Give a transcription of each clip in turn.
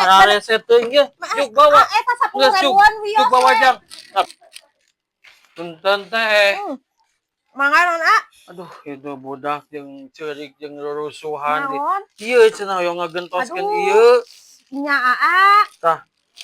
Hararese teuing ye. Yuk bawa. Ah, eta 10 Geus, yuk. ribuan wios Yuk bawa we. Jang. Nah. Punten, Teh. Mangga naon, ah? Aduh, itu budak jeung ceurik jeung rurusuhan di. Naon? Ieu cenah hoyong ngagentoskeun Aduh. ieu. Nya, aa. Tah,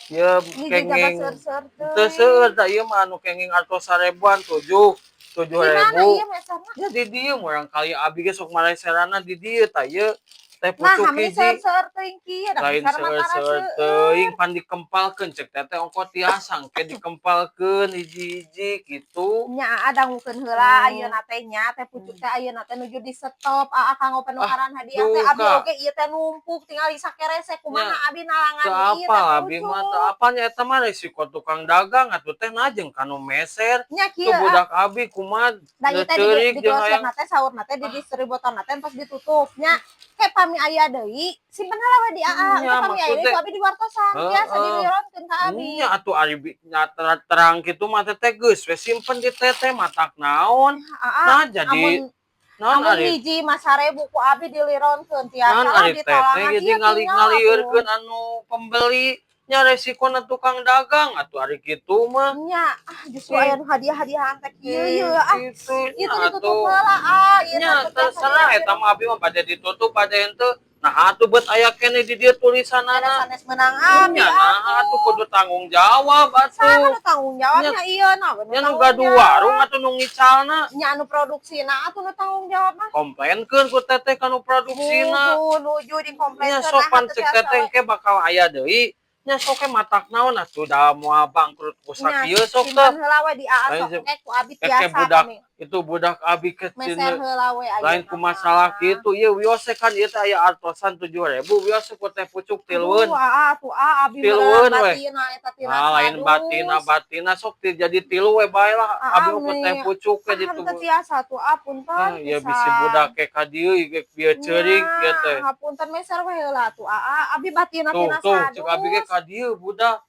ieu Ini juga kenging. seur-seur Teu seueur da ieu mah anu kenging artos sarebuan tujuh. Tujuh Di mana ribu. ieu meserna? Ya di dieu urang kali abi ge sok mareserana di dieu tah ieu teh Nah, pucuk hamil hiji. seur-seur teuing kieu da Lain besar mah tara seueur-seueur seueur. teuing, pan dikempalkeun cek teteh ongko tiasa engke dikempalkeun hiji-hiji gitu. Nya, aa, dangukeun heula ayeuna teh nya teh pucuk teh ayeuna teh nuju di stop, aa, kanggo penukaran hadiah teh abi duka. Oge ieu teh numpuk tinggal sakerese kumaha abi nalangan Teu ieu apal teh abi mah, pucuk. Teu apal nya eta mah resiko tukang dagang atuh, teh, najeng kanu meser. Nya Tuh kieu, ah. budak abi kumaha Da ieu teh di ceurik di jeung grosir hayang na teh saurna teh di distributor na teh entos ditutup nya. Ke pami aya deui simpen heula we di aa. Nya, Engke pami aya deui maksudnya ku abi diwartosan biasa dilironkeun ka abi. Nya atuh ari nya terang kitu mah teteh geus we simpen di teteh matak naon. Aa, Nah, jadi amun naon amun ari hiji mah 1000 ku abi dilironkeun tiasa naon lah ari di teteh talangan jadi ieu ngali tinggal atuh. ngalieurkeun anu pembeli nya resikona tukang dagang atuh ari kitu mah. Nya, ah, justru aya nu hadiah-hadiahan teh kieu ieu ah. Gitu. Ieu Nya teh ditutup atuh. heula, ah, ieu Nya teh terserah eta mah abi mah bade ditutup bade henteu. Nah, atuh bet aya keneh di dieu tulisanana. Sanes menang abi Nya nah atuh kudu tanggung jawab Saha atuh. Nu tanggung jawabnya ieu nah nu Nya nu tanggung gaduh jawab. warung atuh nu ngicalna. Nya anu produksina atuh nu tanggung jawab mah. Komplainkeun ku teteh kanu produksina. Nuju nuju Nya dikomplainkeun sok nah pan teu cek tiasa teteh we. engke bakal aya deui. Nya sok ge matak naon atuh da moal bangkrut ku Nya sakieu sok teh. simpen heula we di aa Lain sok engke ku abi Eke tiasa budak kami. Itu budak abi ke Meser cenah heula we lain ayeuna ku masalah mah. kitu ieu wios kan ieu teh aya artosan 7000 wios ku teh pucuk tilueun. Aduh, aa atuh aa abi Tilueun meureun we. batina eta tina Nah, lain sadus. Batina batina sok jadi tilu we bae lah Aa abi mah ku teh meni pucuk we ah ditu. Henteu tiasa tuh ah, punten Ah, ya bisi pisan. Budak ke ka dieu ge bieu ceurik ieu teh. Nya, hapunten meser we heula atuh aa abi batina Tuh, tina tuh cek abi ge sadus. Ka dieu budak.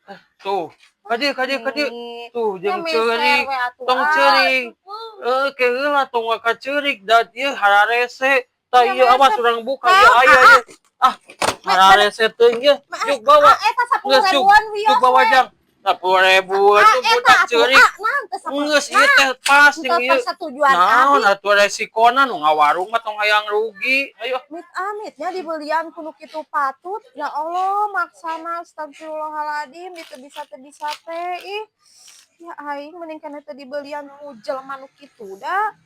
Eh, tuh, ka dieu ka dieu ka dieu. Nih, Tuh nya jeung meser ceurik. We atuh Tong ah. ceurik. Eh, ke heula tong ka ceurik da ieu hararese. Tah Nya ieu awas meser. Urang buka ieu Naon, aya aa? ieu. Ah, hararese teuing ieu. Yuk bawa. Ah, eta 10 Geus yuk. ribuan wios Yuk bawa we. Jang. 10 ribu Ah, itu eta budak atuh ceurik. ah, naon teu Geus ieu teh pas jeung Henteu ieu. persetujuan Naon abi. Atuh resikona nu ngawarung mah tong hayang rugi. Ayo. Amit amitnya dibelian kudu kitu patut. Ya Allah, maksana astagfirullahaladzim itu bisa teu bisa teh ih. Ya aing mending keneh teu dibelian ku jelema nu kitu da.